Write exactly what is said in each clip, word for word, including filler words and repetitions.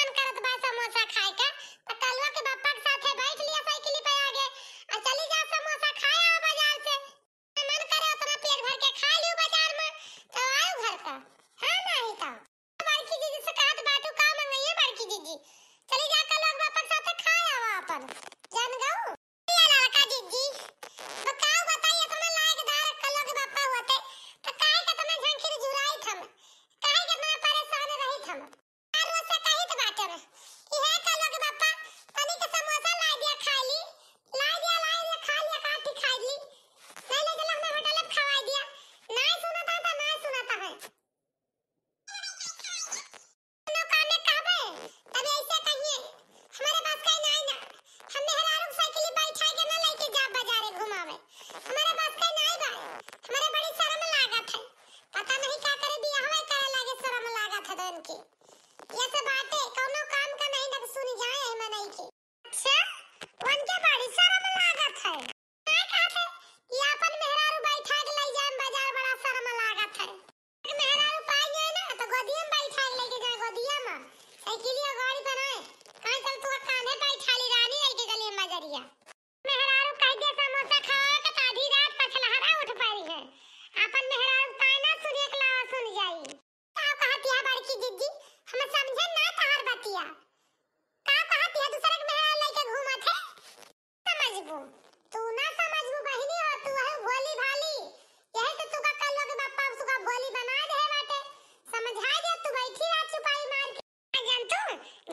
मन करत बा समोसा खाए के, त कलुआ के बप्पा के साथे बैठ लिया साइकिल पे आगे, आ चली जा समोसा खाए आवा बाजार से। मन करे उतना पेट भर के खा लियो बाजार में, तो आयो घर का। हाँ, नहीं तो। बड़की जीजी से कहत बाटू का मंगइए बड़की जीजी? चली जा कलुआ के बप्पा के साथे खाए आवा अपन। जान गऊ? ए ललका जीजी, बताओ, बताई, इतना लायकदार कलुआ के बप्पा होते, त काहे के इतना झंखिर झुराइत हम? काहे के इतना परेशान रहित हम? हर रोज से कहित बाटे हम कि हे कलुआ के बप्पा, तनी के समोसा ला दिया, खा ली, ला दिया, ला दिया, खा लिया, काटी खा ली, नहीं ले चलो हमें होटल में खवाई दिया, नहीं सुनता था, नहीं सुनता है। कोनो काम में कहबे, तब ऐसे कहिए, "हमारे बस का नाई ना, हम मेहरारू के साइकिल बैठा के ना लेके जा बाजारे घुमावे, हमारे बस का नाई बा, हमारे बड़ी शर्म लागत है, पता नहीं का करे बियाहवे करे लागे शर्म लागत है तो इनके, ये से बाटे कोनो काम का नहीं ना सुनी जाए है मनई के।" अच्छा, उनके बड़ी शर्म लागत है। का कहत है कि आपन मेहरारू बैठा के लई जाए बाजार, बड़ा शर्म लागत है। एक मेहरारू पाई जाए ना तो गोदिया में बैठा के लेके जाए, गोदिया में, साइकिलिया गाड़ी पर आए, कहाँ चल तू कान्हे बैठा ली रानी लेके गली में बजरिया। मेहरारू कह दिया समोसा खावा के तो आधी रात पछलहरा उठ पड़ी है। आपन मेहरारू ताय ना सुनिए के लावा सुन जाई। का कहत है बड़की जिज्जी, हम समझे ना तोहार बतिया। का कहत है दूसरे के मेहरारू लेके घूमत है? समझबू, तू ना समझबू बहिनी हो, तू है भोली भाली। यही से तुका कलुआ के बप्पा तुका भोली बना दे बाटे। समझा दे, तू बैठी रह चुपाई मार के। जान तू,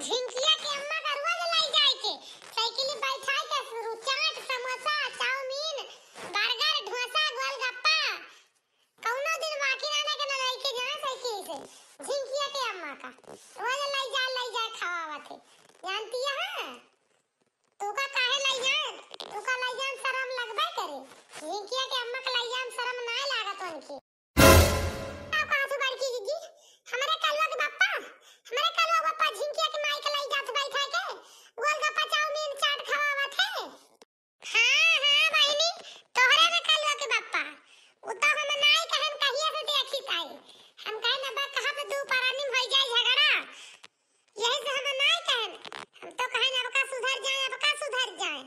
झिंकिया के अम्मा का रोज लाई जाए के, साइकिल बैठा के शुरू चाट, समोसा, चाउमीन, बर्गर, ढोसा, गोलगप्पा, कौनो दिन बाकी रहने के ना लेके जाए साइकिल से। झिंकिया के अम्मा का रोज लाई जा, लाई जा खावावत है। जानती है? तू का काहे लाई जाए? तू का लाई जाए शर्म लगबे करे। झिंकिया के अम्मा के लाई जाए शर्म ना लागत उनकी। का कहत हो बड़की दीदी? हमारे कलुआ के बप्पा, हमारे कलुआ बप्पा झिंकिया के माई के लाई जात बैठा के गोलगप्पा चाउमीन चाट खवावत है। हाँ, हाँ, बहिनी, तोहरे में कलुआ के बप्पा। उ तो हम नाई कहन कहिया से देखी ताई। हम कहन अब कहाँ पे दू परानी में होई जाए झगड़ा। यही से हम नाई कहन। हम तो कहन अब का सुधर जाए, अब का सुधर जाए।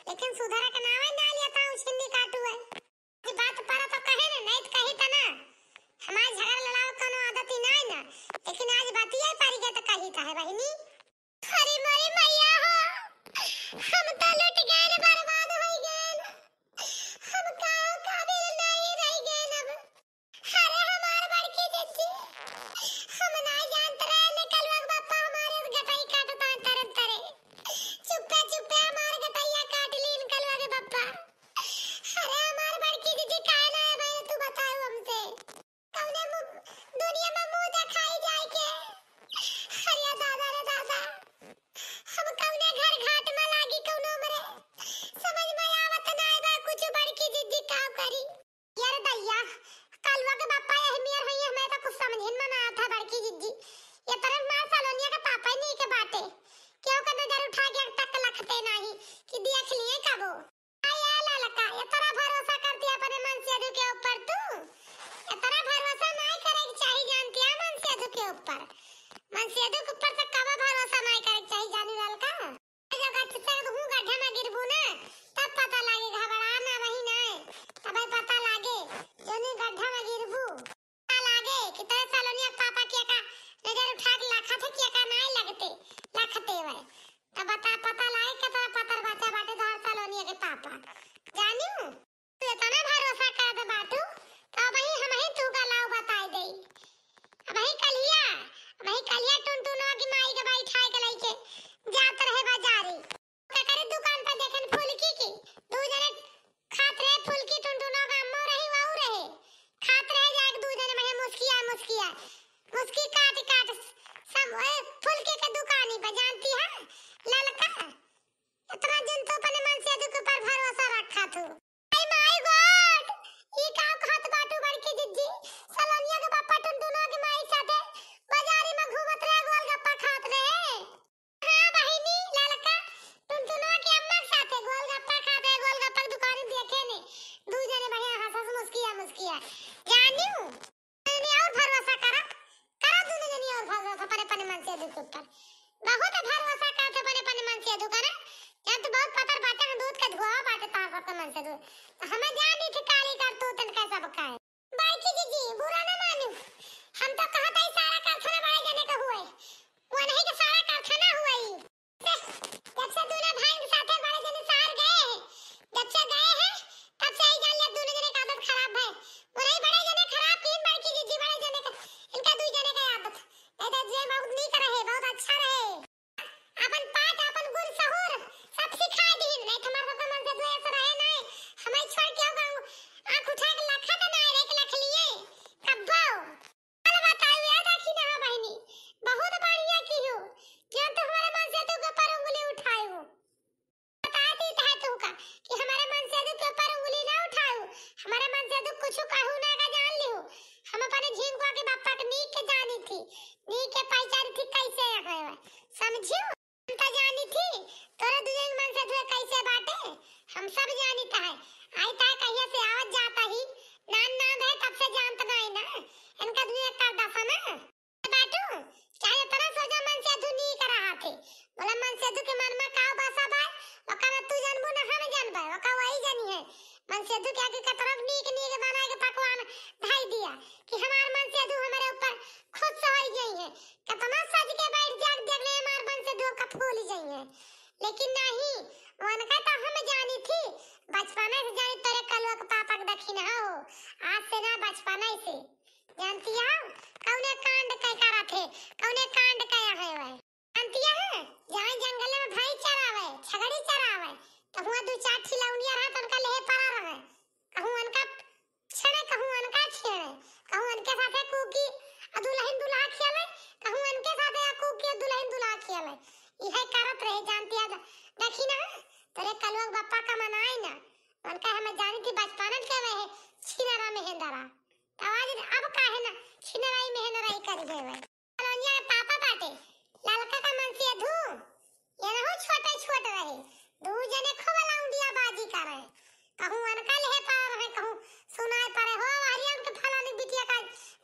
लेकिन सुधर के नावे ना लिया था उछिन्नी काटू है। ये बात पर तो कहे ना, नहीं तो कही था ना। हमार झगड़ा लड़ाव कोनो आदत ही नाई ना। लेकिन आज बतिया पड़ गया तो कही था है बहिनी। अरे मोरी मैया हो, हम तो लुट गए, बर्बाद हो गए, हम का काबिल नहीं रह गए अब। अरे हमार बड़की जिज्जी, हम ना जानत रहे ने कलुआ के बप्पा हमारे गटई काटता तरन तरे। चुप्पे चुप्पे हमार गटैया काट लीन कलुआ के बप्पा। अरे हमार बड़की जिज्जी काहे ना है भाई तू बताओ हमसे। कौने मु-, दुनिया में मुंह देखाई जाए के? अरे दादा रे दादा, हम कौने घर घाट में लागी कौनो मरे। समझ में आवत ना बा कुछ बड़की जिज्जी का करी। यार दैया, कलुआ के बप्पा यही मेर होई, हमें तो कुछ समझ में ना आता बड़की जिज्जी। ये तरह मार सलोनिया के पापा ही नहीं के बाटे। क्यों का नजर उठा के तक लखते नहीं कि देख लिए कबो। आया ललका, इतना भरोसा करती अपने मनसेधु के ऊपर तू? इतना भरोसा नहीं करे के चाहिए जानती है मनसेधु के ऊपर। मनसेधु के ऊपर तो कबो भरोसा नहीं करे के चाहिए जानी ललका। जब गड्ढे से हूँ गड्ढे में गिरबू ना, तब पता लागे, घबरा ना वही नहीं, तब पता लागे, जोनी गड्ढे में गिरबू। पता लागे कि तेरे सलोनिया पापा किया का नजर उठा के लाखा थे, किया का नहीं लगते, लखते हुए। तब बता, पता लागे के तोरा पतर बच्चा बाटे तोहर सलोनिया के पापा। जानियो, तू इतना भरोसा कर दे बाटू, तो अबही हमही तू का लाव बताई देई। अबही कलिया, अबही कलिया टुनटुनवा की माई के बैठाए के लइके जात रहे बाजारी। ओकरे दुकान पर देखन फुलकी की, दू जने खात रहे फुलकी, टुनटुनवा का अम्मो रही, वहू रहे। खात रहे जाके दू जने महे मुस्किया, मुस्किया, मुस्की काट, काट सम-, ए, फुलकी के दुकानी पर जानती है ललका। इतना बुझियो, हम तो जानी थी तोरे दुजन मनसेधुए कैसे बाटे, हम सब जानित है। आई ता कहिया से आवत जाता ही, नान नाम है तब से जानत नहीं ना, इनका दुनिया कर दसा ना। बाटू, चाहे इतना सोचा मनसेधु नीक रहा थे, बोला मनसेधु के मन में का बसा बा, ओका ना तू जानबू ना हम जानबे, ओका वही जानी है। मनसेधु के आगे कतना नीक नीक बना के पकवान धई दिया कि हमार मनसेधु हमारे ऊपर खुश हो गई है। कतना सज के बैठ जाग देख ले हमार मनसेधु का फूल जाई है। लेकिन नहीं, उनका तो हम जानी थी, बचपना से जानी तोरे कलुआ के पापा के दखिनहा हो। आज से ना, बचपना से। जानती हो, कौने कांड कै करा थे, कौने कांड कै है वह। जानती है, जहाँ जंगल में भैंस चरावे, छगड़ी चरावे, तो हुआ दो चार ठी लौंडिया रहा तो उनका लेहे परा रहे। कहूँ उनका छेड़े, कहूँ उनका छेड़े, कहूँ उनके साथे कुकी आ दुल्हन दुल्हा खेले, कहूँ उनके साथे आ कुकी आ दुल्हन दुल्हा खेले। इहे करत रहे। जानती है, देखी ना, तोरे कलुआ के बप्पा का मनाई ना, उनका हम जानी थी बचपन के वह छिनरा में है दरा। तो आज अब काहे ना छिनराई में है नराई करी है वह। कलौंडिया के पापा बाटे, ललका का मनसेधु, ये रहू छोटे छोट रहे, दू जने खूब लौंडिया बाजी करे। कहूँ अनका लेहे पार है, कहूँ सुनाए पड़े हो, हरियम के फलानी बिटिया का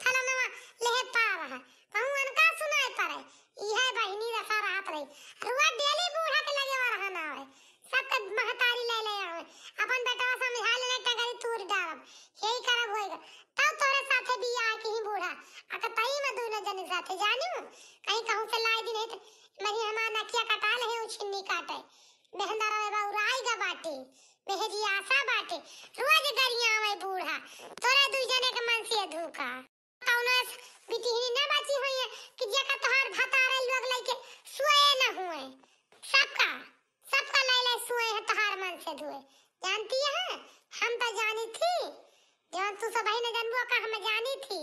फलानवा लेहे पार है, कहूँ अनका सुनाए पड़े। इहे बहिनी रसा रहत रही। रुआ डेली बूढ़ा के लगे वा रहा ना आवे, सबके महतारी ले ले आवे, अपन बेटवा समझा ले, टंगरी तूर डालब, यही करब होएगा। तब तोरे साथे बियाह की ही बूढ़ा, आ कतई में दोनों जने साथे जानी हूँ, कहीं कहूँ से लाई दिन है तो मरी हमार नकिया कटा ले है, उछिन्नी काटे। मेहंदरा में बउराई गा बाटे, मेहरी आशा बाटे, रोज गरिया आवे बूढ़ा, तोरे दुई जने के मनसेधु का। कौनो ऐस बिटिहनी ना बची हुई है कि जेका तोहार भतारे लोग लइके सोए न हुए। सबका, सबका ले ले सोए है तोहार मनसेधुए। जानती है, हम तो जानी थी, जौन तू सबही न जानबू का हम जानी थी।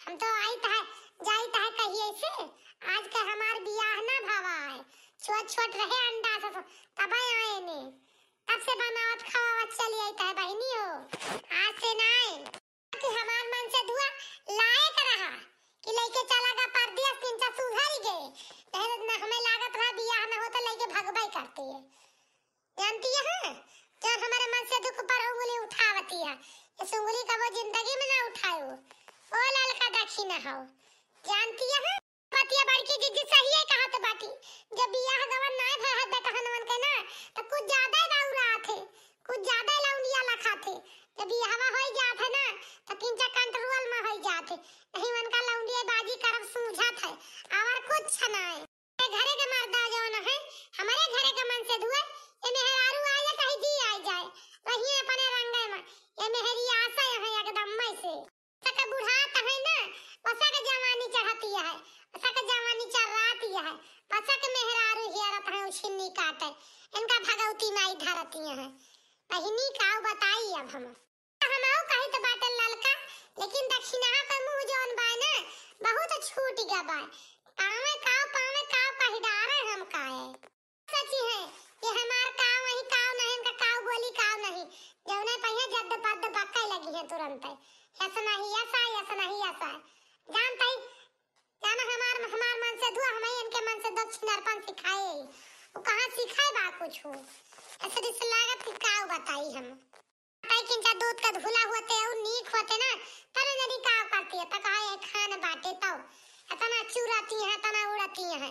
हम तो आइत है, जाइत है कहिए से। आज के हमार बियाह ना भवा है, छोट छोट रहे अंडा से, तब आए ने, तब से बनावत खावत चली आइत है बहिनी हो, आज से ना आए। कि हमार मनसेधुआ लायक रहा कि लइके चला गा परदेस, किंचा सुधर गए। नहीं तो न हमें लागत रहा बियाह न होता लइके भगबई करती है। जानती है, जौन हमारे मनसेधु के ऊपर उंगली उठावती है, ये उंगली कबो जिंदगी में ना उठाए। ओ ललका दखिनहा हो, जानती है, बतिया बड़की जिज्जी सही है कहत बाटी। जब बियाह गवन नाय भय है बेटहनवन के ना, तो कुछ ज्यादा ही बउरात है, कुछ ज्यादा ही लौंडिया लखात है। जब बियाहवा होई जात है ना, तो किंचा control में होई जात है। नहीं उनका लौंडिया बाजी करब सूझत है, और कुछ नाय। ये घरे के मर्दा जौन है, हमारे घरे के मनसेधुए, ये मेहरारू आ जाए चाहे जी आ जाए, वही अपने रंगे में। ये मेहरी आशा है एकदम मैं से। सके बुढ़ात है ना, बसा के जवानी चढ़ती है, बसा के जवानी चर्राती है, बसा के मेहरारू हियरत है उछिन्नी काटे, इनका भगवती माई धरती है। बहिनी काऊ बताई अब हम। हमहू कहित बाटे ललका, लेकिन दखिनहा के मुँह जौन बाय ना, बहुत छूट गया बाय। पावे काव, पावे काव कहि डारे हम काए। सची है कि हमार काव वही काव नहीं, इनका काव बोली काव नहीं। जौने पहिए जद्द पद्द बक्के लगी है तुरंत। यस नहीं यस आए, यस नहीं यस आए। जानत ही, जाना हमार, हमार मनसेधुआ, हमें इनके मनसेधुआ छिनरपन सिखाए। वो कहाँ सिखाए बा कुछ हो? ऐसे रिस लागत कि काव बताई हम। बताई किंचा दूध का धुला होते और नीक होते ना, तब जनी काव करती है, तो कहा ये खान बाटे तो। इतना चुराती है, इतना उड़ाती है।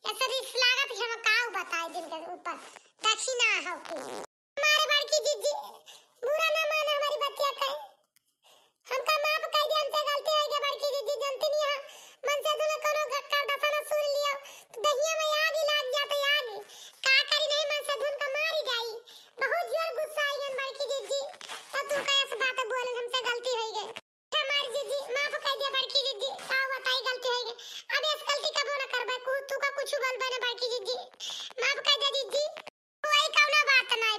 ऐसे रिस लागत कि हम काव बताए जिनके ऊपर दखिना हो के। हमारे बड़की जिज्जी, बुरा ना माना हमारी बतिया का। हमका माफ कर दे, हमसे गलती हो गई बड़की जिज्जी, जानती नहीं है। मनसेधु ने कोनो ग-, का दफा ना सुन लियो, तो दहिया में आग ही लाग जाते आग। का करी नहीं, मनसेधु का मारी जाई। बहुत जोर गुस्सा आई है बड़की जिज्जी, तो तू का ऐसे बात बोले, हमसे गलती हो गई। हमारी जिज्जी, माफ कर दे बड़की जिज्जी, का बताई गलती हो गई। अब ऐसे गलती कबो ना करबे, कु-, तू का कुछ बोलबे ना बड़की जिज्जी, माफ कर दे जिज्जी। कोई कौनो बात नाय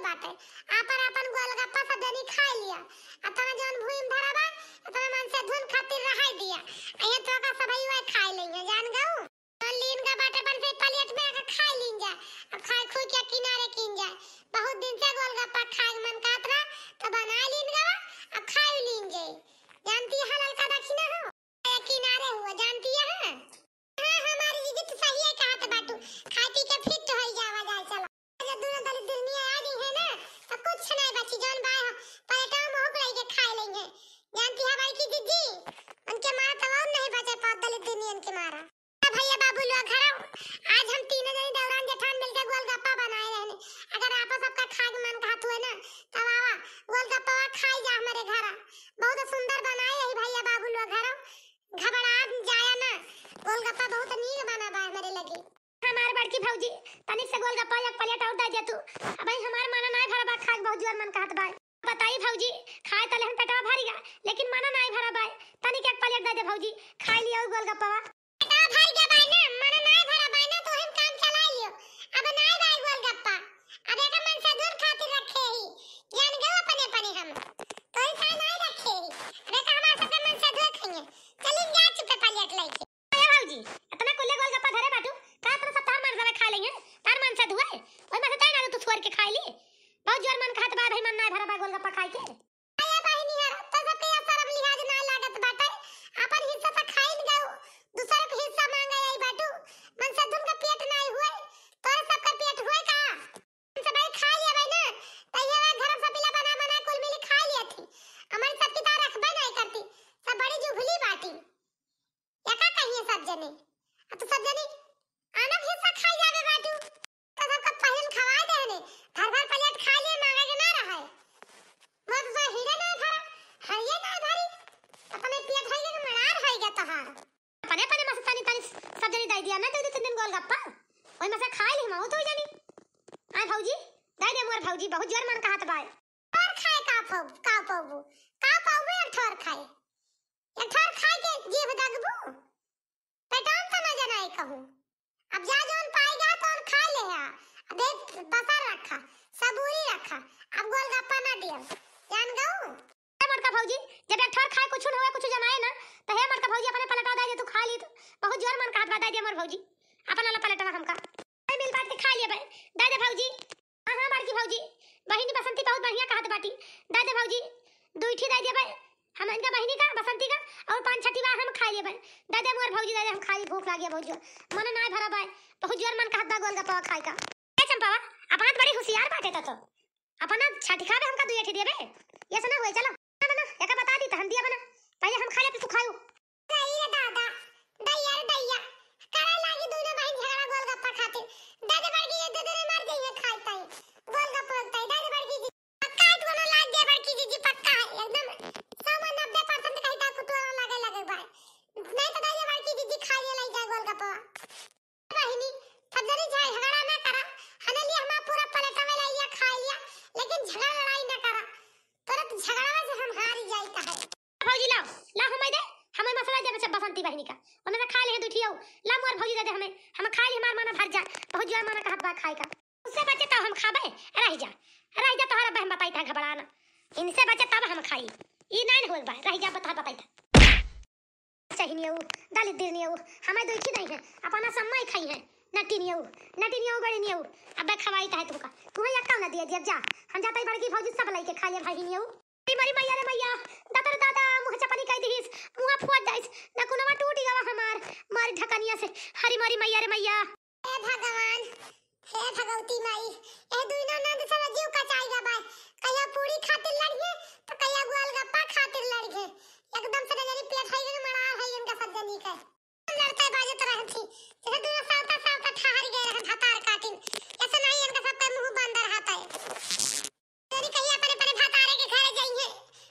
बाटे, आपन आपन गोलगप्पा सब जनी खाइ लिया। अतना जौन भुइँ धरा बा, अतना मन से धुन खातिर रहाइ दिया। अइहें तोका सबही वह खाइ लइहें, जान गउ। जौन लीन गा बाटे अपन से प्लेट में आके खाइ लीन जा। अब खाइ खुइ के किनारे कीन जाए। बहुत दिन से गोलगप्पा खाए के मन कहत रहा, तो बनाइ लीन गा, अब खाइ लीन जाए। जानती है ललका दखिना हो? ए, किनारे हुआ, जानती है? हाँ, हमारी जीजी तो सही है कहत बाटू, खाइ पी के फिट होइ जावा जाए, चलो। जब दुनो दलित दुलनिया आ गई है ना, तो कुछ नहीं बची, जौन बाय हो, पलटवा में हुक रही के खाइ लेंगे। जानती है बड़की जीजी, उनके मारा तो और नहीं बचे पात दलित दुलनियन के मारा। भैया बाबू लोग घरौ, आज हम तीनों जनी देवरान जेठान मिलके गोलगप्पा बनाए रहने। अगर आपो सबका खाए के मन कहत हुए ना, तब आवा, गोलगप्पा खाइ जा हमरे घरा। बहुत सुंदर बनाए रही भैया बाबू लोग घरौ। घबरा जाया ना, गोलगप्पा बहुत नीक बना बा हमरे लगे। हमार बड़की भौजी, तनिक से गोलगप्पा एक प्लेट और दे दे तू। अबहीं हमार मना नाय भरा बा खाए के, बहुत जोर मन कहत बा। बताई भौजी, खाए तले हम पेटवा भरी गा, लेकिन मना नाय भरा बा। तनिक एक प्लेट दे दे भौजी, खाइ लिया और गोलगप्पा। पेटवा भर गया बा ना, मना नाय भरा बा ना, तो हम काम चलाइ लियो। अब नाय बा गोलगप्पा, अब एका मन से दूर खातिर रखे ही, जान गयो अपने अपने हम। तो ऐसा नाय रखे ही, अब एका हमार सबके मन से दूर खाइए। चलिन जा चुपे प्लेट लइके। ए भौजी, एतना कुल्ले गोलगप्पा धरे बाटू, का एतना सब तार मन से खाइ लेइहें? तार मन से धुए, ओइ में से तय ना तू छोर के खाइ ली। बहुत जोर मन कहत बा, भाई मन नाय भरा बा गोलगप्पा खाइ के। अरे बहिनी यार, तो सबके ये शर्म लिहाज ना लागत बाटे, अपन हिस्सा तो खाइन गउ, दूसर के हिस्सा मांगे आई बाटू, मन से दुन का पेट नाय हुए, तोरे सबका पेट हुए का? हम सब भाई खाइ लेबै ना, तो ये घर में सब मिला बना बना कुल मिली खाइ लिया थी, हमारी सबकी तार रखबे नाय करती, सब बड़ी जुभली बाटी। या का कहिए सब जने? अब तो सब जने आनब हिस्सा खाइ जाबे बाटू। तो सबका पहिल खवाइ देहने, भर भर प्लेट खाइ लिए, मांगे के ना रहे। वो तो हीरे ना भरा, हइये ना भरी। अपने पेट हइये के मड़ार हइये तोहार। अपने अपने मस्तानी तानी सब जने दाइ दिया ना, दो दो तीन दिन गोलगप्पा। ओइ में से खाइ ली हम, वो तो जानी। आय भौजी, दाइ दे मोर भौजी, बहुत जोर मन कहत बाय। और खाए का पाबू, का पाबू, का पाबू एक ठोर खाए? एक ठोर खाए के जीभ दगबू? पेटान तो न जनाए कहूँ। अब जा जौन पाएगा तौन खा ले हा। अब एक बसर रखा, सबूरी रखा, अब गोलगप्पा ना दियो, जान गऊ? हे मोटका भौजी, जब एक ठोर खाए कुछ न होए, कुछ जनाए ना, तो हे मोटका भौजी अपने पलटा दे दे, तू खा ली तो। बहुत जोर मन कहत बा, दे दे मोर भौजी, अपन वाला पलटवा हमका। ए, मिल बांट के खा लेबे, दे दे भौजी। हाँ, हाँ, बड़की भौजी, बहिनी बसंती बहुत बढ़िया कहत बाटी। दे दे भौजी, दुई ठी दे देबे। हम इनका बहिनी का, बसंती का, और पाँच छठी बा हम खा लेबे। दे दे मोर भौजी, दे दे, हम खाई, भूख लागे बहुत जोर। मन नाय भरा बाय, बहुत जोर मन कहत बा गोलगप्पा खाए का। ए चंपावा, अपना तो बड़ी होशियार बाटे त तो। अपना छठी खाबे हमका दुई ठी देबे। ये से ना होए, चलो। ना, ना, ना, एका बता दी त हम दिया बना। पहले हम खा लेते, तू खाऊ। गई रे दादा, दैया रे दैया, करे लागी दोनों बहिन झगड़ा गोलगप्पा खातिर। दादा बड़की ये दे दे रे, मर गई है खाई ताई। गोलगप्पा ताई, दादा बड़की जी। पक्का है, दोनों लाग गया बड़की जीजी, पक्का है एकदम। सौ में नब्बे परसेंट कहीं तक कुतुआ लागे लगे भाई। नहीं तो दादा बड़की जीजी खा ले लाई जाए गोलगप्पा। बहिनी, सब जनी झगड़ा ना करा। हने लिए हमार पूरा प्लेटवा ले लिया, खा लिया, लेकिन झगड़ा लड़ाई ना करा। तोरा तो झगड़ा से हम हार जाई कहे। भौजी लाओ, लाओ हमें दे, हमें मसाला दे बच्चा बसंती बहिनी का। ओमे से खा ले दू ठियो, ला मोर भौजी दे दे हमें, हम खा ले, हमार मन भर जा। बहुत जोर मन कहत बा खाए का। उससे बचे तब हम खाबे, रह जा, रह जा, तोहरा बहन बताई था घबराना। इनसे बचे तब हम खाई, ई नहीं न होए बा, रह जा, बता बताई था। चहिनियऊ, दलित दिरनियऊ, हमें दुखी नहीं है, अपना सम्मा ही खाई है। नटिनियऊ, नटिनियऊ, बड़िनियऊ, अबे खवाई काहे तुमका? तुम्हें यक्का ना दिया, दिया जा। हम जाता ही बड़की भौजी सब लइके खा ले भाई नियऊ। हरी मरी मैया रे मैया, दादा रे दादा, मुँह चपनी कह दिहिस, मुँह फुआ जाइस, नकुनवा टूट गवा हमार, मारी ढकनिया से। हरी मरी मैया रे मैया। हे भगवान, हे भगवती माई, ए दुइनो नंद से जीव कचाई गा बाय। कहिया पूरी खातिर लड़िए, तो कहिया गोलगप्पा खातिर लड़िए। एकदम से नजरी पेट है, इनका मड़ा है, इनका सब जनी के। लड़ते बाजत रहन थी, जैसे दुइनो सावता सावता ठहर गए रहन भतार काटिन। ऐसे नहीं इनका सबका मुँह बंद रहता है। तोरी कहिया अपने, अपने भतारे के घरे जाइए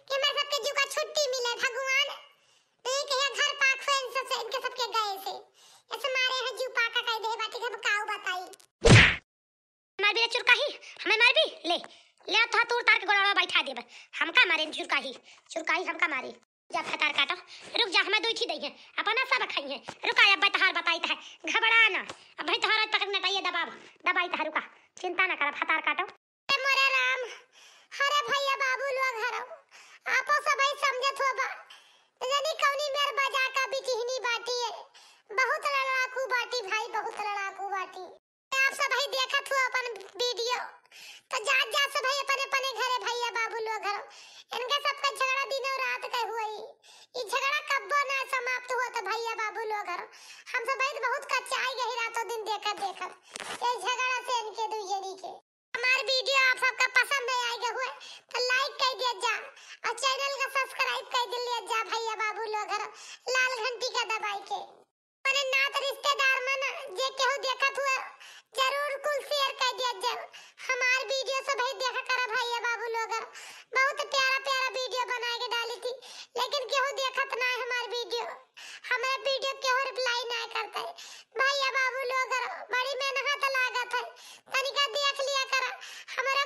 कि हमारे सबके जीव का छुट्टी मिले भगवान। नहीं कहिया घर पाक हुए इन सबसे, इनके सबके गए से। ऐसे मारे हैं जीव पाका कह दे बाटी, हम काऊ बताई। मार भी रे चुरकाही, हमें मार भी ले। ले तो तोर तार के गोड़वा बैठा देबे। हमका मारे चुरकाही, चुरकाही हमका मारे। जा भतार काटो, रुक जा, हमें दुई ठी दई है, अपना सब खाई है। रुका, अब तहार बताई है, घबरा ना। अब भाई तहार आज पकड़ नटाइए दबाब, दबाई तहार रुका, चिंता ना करा भतार काटो। ए मोरे सब भाई अपने अपने घरे भैया बाबू लोग घरो। इनका सबका झगड़ा दिनों रात का हुआ ही। ई झगड़ा कब्बो ना समाप्त होत भैया बाबू लोग घरो। हम सब भाई बहुत कच्चा आई गई रातों दिन देखत देखत ये झगड़ा से इनके दुई जनी के। हमार वीडियो आप सबका पसंद नहीं आएगा हुए तो लाइक कर दिया जा और चैनल का सब्सक्राइब कर दिया जा भैया बाबू लोग घरो, लाल घंटी का दबाई के। अपने नात रिश्तेदार में ना जे केहू देखत हुए जरूर कुल शेयर कर दिया जा। हमार वीडियो सब भाई देखा करा भैया बाबू लोग घरो, बहुत प्यारा प्यारा वीडियो बना के डाली थी, लेकिन केहू देखत ना है हमार वीडियो। हमारा वीडियो केहू रिप्लाई ना करता है। भैया बाबू लोग घरो, बड़ी मेहनत लागत है, तनिका देख लिया करा। हमारा